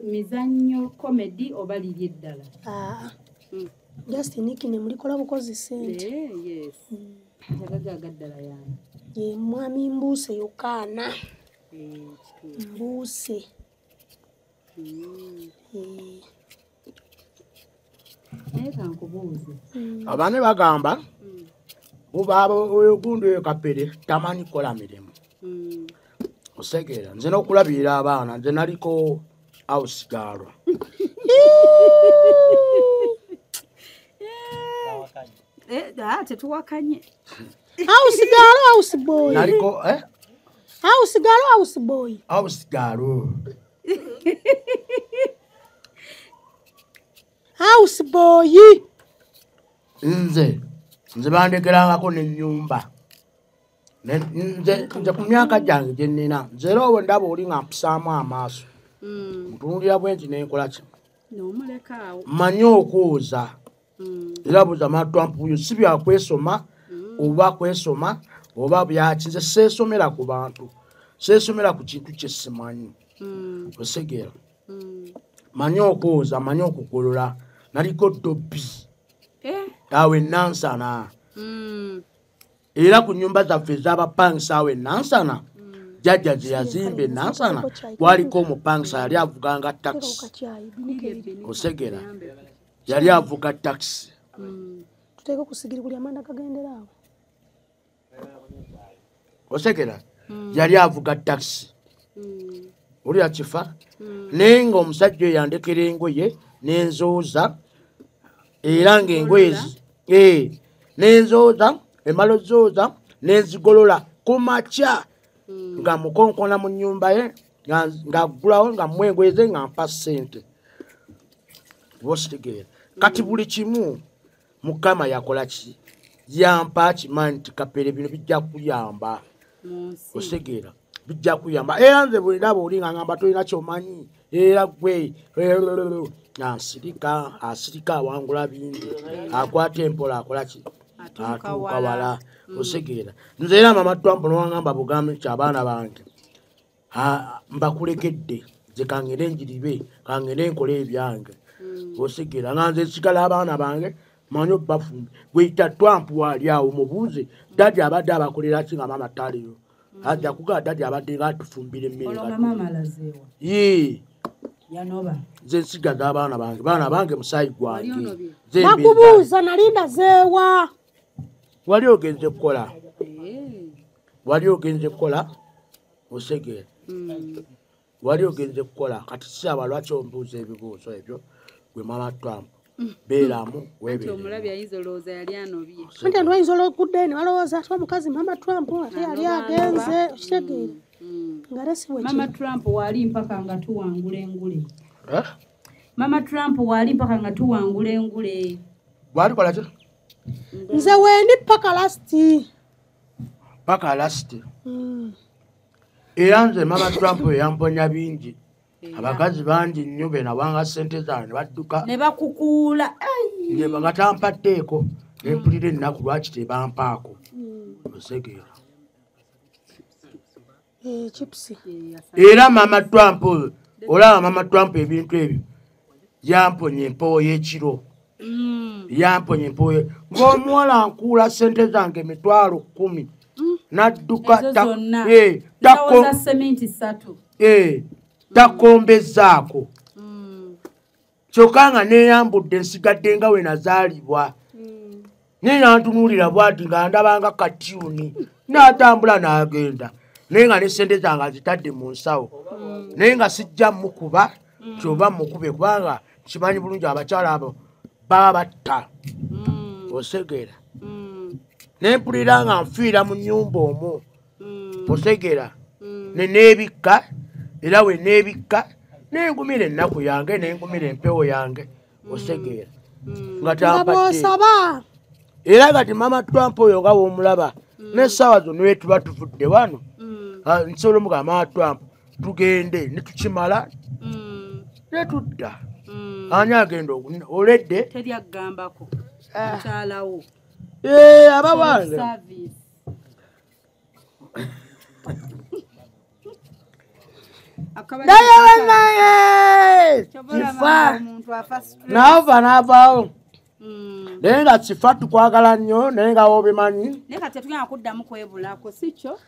mizannyo comedy oba liri eddala? Just nickname mulikola bukozi ssente. Yes. Njagaga ddala yange. Ye mwami Mbuuse Yokaana. Mbuuse. Naye kankubuuze. Abaana bagamba oba oyo gundi oyo Kapere tamanyi kukola mirimu. Osegeera nze n'okulabirira abaana nze naliko house girl. Tetuwakanye. House girl, house boy. Naliko House girl, house boy. House girl. House boy. Nze bandekerangako n'ennyumba. Nze ku myaka gyange gye nnina nze era owo ndaba oli nga mpisaamu amaaso. Ntunuulira bwe nti ne nkola ki? N'omuleka awo. Mmanyi okwoza. Era buuza Trump si byakwesoma oba kwesoma oba byaki nze seesomera ku bantu. Seesomera ku kintu kye simanyi. Osegeera. Mmanyi okwoza, mmanyi okugolola. Naliko dobbi. Awo e Nansana. Era ku nnyumba zaffe ez'abapangisa awo e Nansana, jjajja gye yazimba e Nansana, waliko omupangisa yali avuganga takisi. Osegeera. Yali avuga takisi. Tuteeke ku sigiri kuli amanda gagendera awo. Osegeera. Yali avuga takisi. Oli akifa. Naye ng'omusajja oyo yandekera engoye n'enzooza era ng'engoye n'enzooza emala ozooza n'enzigolola ku makya nga mukonkona mu nnyumba ye ng'aggulawo nga mmuwa engoye ze nga mpa ssente. Oba. Kati buli kimu Mukama yakola ki? Yampa kimanyi nti Kapere bino bijja kuyamba. Osegeera. Bijja kuyamba. Era nze bwe ndaba oli nga ngamba tolina ky'omanyi. Era gwe asirika asirika awangula bingi. Akwata empola akola ki? Atuuka wala. Osegeera. Nze era Mama Trump n'owangamba bugambe nti abaana bange mbakulekedde nze kangende njiribe kangende nkole ebyange. Osegeera nga nze nsigala abaana bange manyi obbafumbi. Gweyita Trump waali awo mubuuze dadi abadde abakolera ki nga maama taliyo. Ajja kugaa dadi abadde nga atufumbira emmere. Yee. Nze nsigaza abaana bange. Baana bange musaayi gwange. Bakubuuza nalinda zeewa. Wali ogenze kukola. Wali ogenze kukola. Osegeera. Wali ogenze kukola. Kati siraba lwaki ombuuza ebibuuzo ebyo gwe Mama Trump. Beeramu weebeere. Omulabi ayinza olowooza yali anobye. Anti abantu bayinza okudda eno balowooza ate omukazi Mama Trump ate yali agenze okitegeera. Nga ate si bwe kiri. Mama Trump waali mpaka nga tuwangula engule. Mama Trump waali mpaka nga tuwangula engule. Bw'alikola ki? Nze wendi paka lasti. Paka lasti. Era nze Mama Trump yamponya bingi. Abakazi bangi nnyo be nawanga ssente zange ne badduka. Ne bakukuula. Ne bagatampaddeeko. Ne mpulira ennaku lwaki tebampaako. Osegeera. Chips. Era Mama Trump olaba Mama Trump ebintu ebyo yamponya empewo y'ekiro. Yamponya empewo ng'omuwala nkuula ssente zange 10,000 n'adduka takombezaako. Kyokka nga neeyambudde nsigadde nga we nazaalibwa. Naye nantunuulira bw'ati nga ndabanga katyuni n'atambula n'agenda. Naye nga ne ssente zange azitadde mu nsawo. Naye nga sijja mukuba kyoba mukube kubanga kimanyi bulungi abakyala abo baba batta. Osegeera. Ne mpulira nga nfiira mu nnyumba omwo. Osegeera. Ne neebikka era we neebikka nengumira ennaku yange nengumira empewo yange. Osegeera. Nga tampadde. Era kati Mama Trump oyo nga w'omulaba n'essaawa zonna we tuba tuvudde wano. Nsobola omugamba Mama Trump tugende ne tukimala ne tudda. Ani agenda oledde? Teri agambako. Mukyalawo. Abawange. Naye kifa. Naava n'avaawo. Naye nga kifa tukwagala nnyo naye nga w'obimanyi. Naye kati tetugenda kuddamu kwebulako si kyo?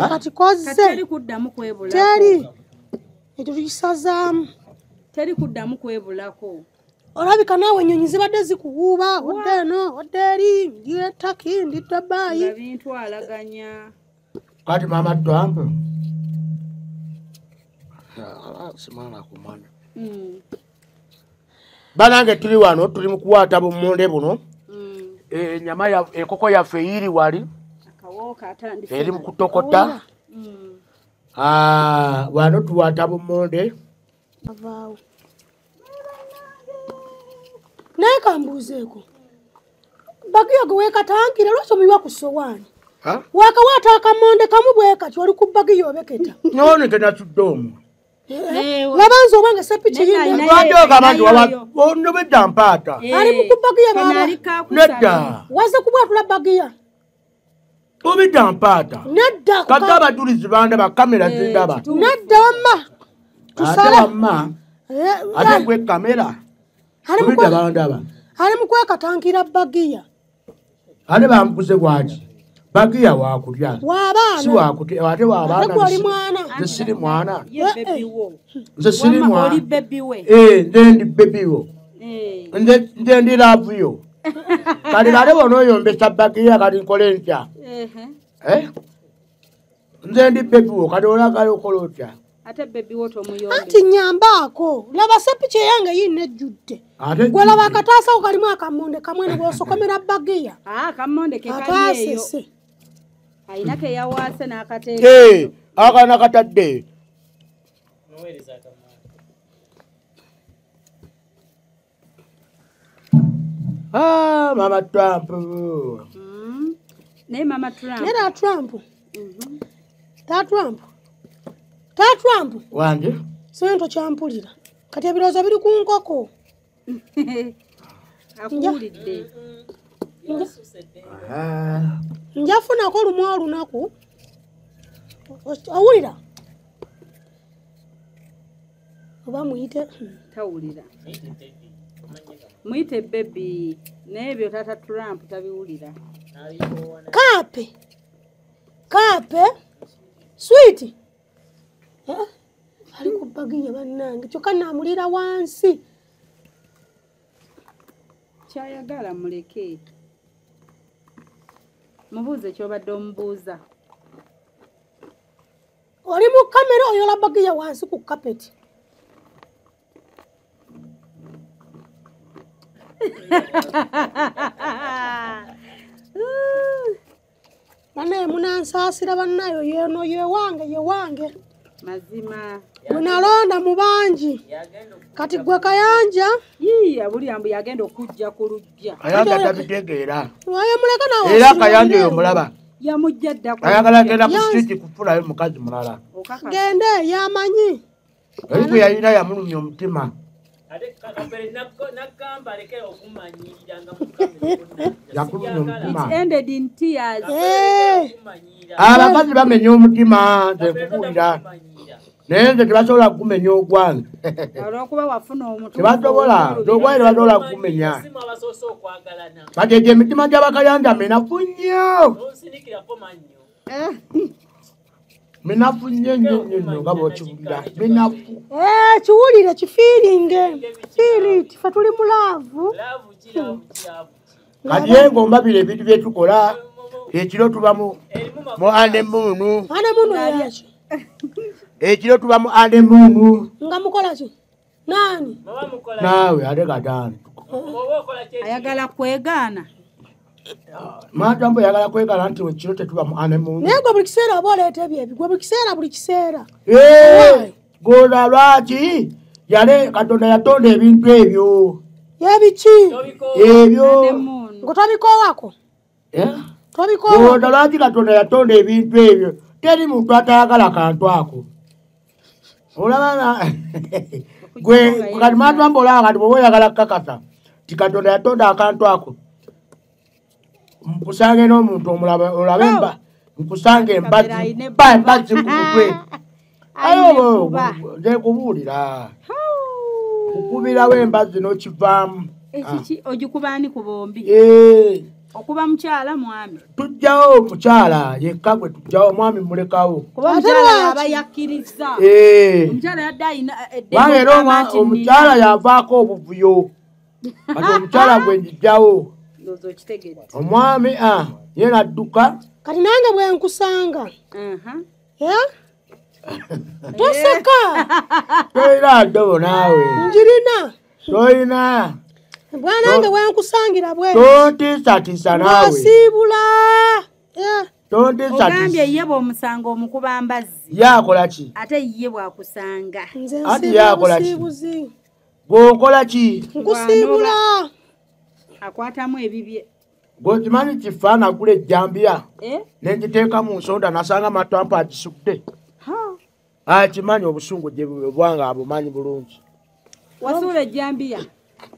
Kati kozze. Teri kuddamu kwebulako. Teri. Ekyo tukisazaamu. Teri kuddamu kwebulako. Olabika naawe ennyonyi zibadde zikuwuuba odde eno odde eri ndi e Turkey ndi Dubai. Nga bintwalaganya. Kati Mama Trump. Simala kumanya. Banange tuli wano tuli mu kuwaata bummonde buno. Ennyama ya enkoko yaffe eyiri wali. Eri mu kutokota. Wano tuwaata bummonde. Avaawo. Naye kambuuzeeko. Bagiya gwe weekatankira lwaki omuyiwa ku ssowaani? Waakawaata akamonde kamu bwe kati oli ku bagiya obeketa. Nno tenasudde omwo. Laba nze obwange sepiki yinne. Lwaki ogamba nti onobedda mpaata? Ali mu kubagiya baaba. Nedda. Wazze kubwatula bagiya. Obidda mpaata. Nedda. Kati abajulizi bandaba kamera zindaba. Nedda wamma. Ate wamma. Ate gwe kamera. Obidda bandaba. Ali mu kwekatankira bagiya. Ate bamuguze bwaki? Bagiya wakulya. W'abaana. Si wakulya ate w'abaana. Ate gw'oli mwana. Nze siri mwana. Nze siri mwana. Oli baby we. Nze ndi baby wo. Nze ndi love yo. Kati kale bw'onooyombesa bagiya kati nkole ntya? Nze ndi baby wo kati olagala okola otya? Ate baby wo tomuyombe. Anti nnyambaako. Laba sepiki eyange yinna ejjudde. Gwe laba akataasa ko kalimu akamonde kamwe bw'osokomera bagiya. Akamonde ke kali eyo. Alina ke yawaase n'akateeka. Akaana katadde. Mama Trump. Naye Mama Trump. Naye ta Trump. Ta Trump. Ta Trump. Wanje? Simanyi tokyampulira. Kati ebirowoozo biri ku nkoko. Akuwulidde. Njafunako lumu olunaku. Owulira? Oba muyite? Tawulira. Muyite baby. Naye ebyo taata Trump tabiwulira. Kaape. Kaape. Sweet. Ali ku bagiya bannange kyokka naamulira wansi. Kyayagala muleke. Mubuuze ky'obadde omubuuza. Oli mu kamera oyola bagiya wansi ku kapeti. Bannaye munansaasira bannayo yeno yewange yewange. Mazima. Munalonda mu bangi. Kati gwe Kayanja yiya buli ambu yagenda okujja ku lujja. Kayanja tabitegeera. Waye muleka nawe. Era Kayanja oyo mulaba. Yamujja dda ku. Ayagala genda ku street kufulayo mukazi mulala. Gende yamanyi. Ariko yalina yamulumya omutima. Ate Kapere nakugamba aleke okumanyirira nga mukamera. Yakulumya omutima. It ended in tears. Abakazi bamenya omutima nze nkubuulira. Naye nze tebasobola kukumenya ogwange. Olw'okuba wafuna omutu. Tebasobola, ogwange tebasobola kukumenya. Kati egyo emitima gy'Abakayanja minafu nnyo. Minafu nnyo nnyo nnyo nga bw'okiwulira. Minafu. Kiwulire kifiiringe. Feel it. Ffe tuli mu laavu. Kati ye ng'ombabira ebintu bye tukola ekiro tuba mu honeymoon. Honeymoon yaki? Ekiro tuba mu honeymoon. Nga mukola ki? Nani? Naawe ate kataano. Ayagala kwegaana. Matambo yagala kwegaana nti ekiro tetuba mu honeymoon. Naye gwe buli kiseera oba oleeta ebyo ebigwe buli kiseera buli kiseera. Gola lwaki? Yale Katonda yatonda ebintu ebyo. Yebiki? Ebyo. Ngo tobikoowako? Tobikoowa. Lwaki Katonda yatonda ebintu ebyo? Teri muntu atayagala kantu ako. Olaba gwe kati Matambo olaba kati bw'oba oyagala kukakasa ti Katonda yatonda akantu ako. Nkusange n'omuntu omulaba olabe emba nkusange embazzi ba embazzi ku mutwe. Ayo nze nkubuulira. Kukubirawo embazzi n'okivaamu. Ekiki ogikuba ani ku bombi? Okuba mukyala mwami. Tujjawo omukyala yekka gwe tujjawo omwami mulekawo. Kuba omukyala aba yakkiriza. Omukyala yadde alina eddembe. Era omukyala yavaako obuvuyo. Kati omukyala gwe njijjawo. Ndowooza okitegedde. Omwami ye n'adduka. Kati nange bwe nkusanga. Toseka. Tolina ddobo naawe. Njirina. Tolina. Bwanange wenkusangira bwe. Tontiisatiisa naawe. Wasiibula. Tontiisatiisa. Ogambye ye bw'omusanga omukuba mbazzi. Ye akola ki? Ate ye bw'akusanga. Nze Anti ye akola ki? Bw'okola ki? Nkusiibula. Akwatamu ebibye. Gwe okimanyi kifaana agula ejjambiya. Ne ngiteeka mu nsonda nasanga Matambo agisudde. Akimanyi obusungu gye bwanga abumanyi bulungi. Wasuula ejjambiya.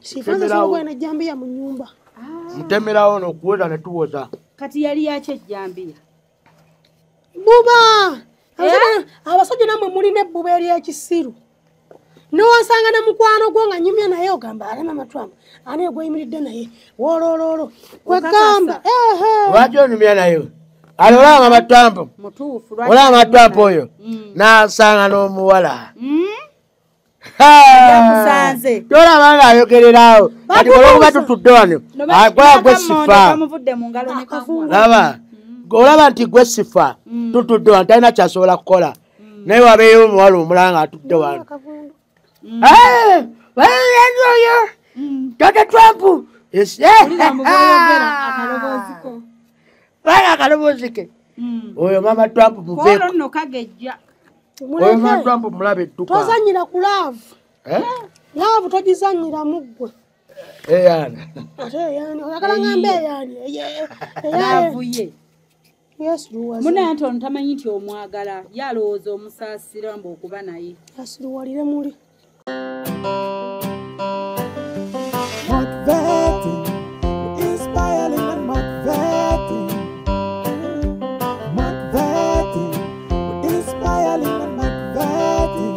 Sifanza sobola ejjambiya mu nnyumba. Mutemerawo n'okuwoza ne tuwoza. Kati yali yaki ejjambiya? Bbuba! Abasajja nammwe mulina ebbuba ery'ekisiru. N'owansanga ne mukwano gwo nga nnyumya naye ogamba ale Mama Trump ani gw'oyimiridde naye woolooloolo kwegamba. Lwaki onyumya naye? Ale olaba Mama Trump. Mutuufu. Olaba Mama Trump oyo n'asanga n'omuwala. Tolaba ng'ayogererawo. Kati olwokuba tutudde wano akola gwe sifa. Laba olaba nti gwe sifa tutudde wano talina ky'asobola kukola. Naye wabeeyo omuwala omulala ng'atudde wano. Tata Trump. Akaloboozi ke. Oyo Mama Trump muveeko. Oyo Mama Trump mulabe edduka. Tozannyira ku laavu. Laavu togizannyiramu ggwe. Eyani. Ate eyani oyagala ngambe eyani. Laavu ye. Yesu Munaye anti ono tamanyi nti omwagala ye alowooza omusaasira mbu okuba naye. Asiruwalire muli. Motivating, inspiring and motivating. Motivating, inspiring and motivating.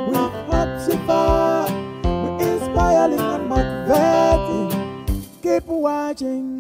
With Hope Shifa, we're inspiring and motivating. Keep watching.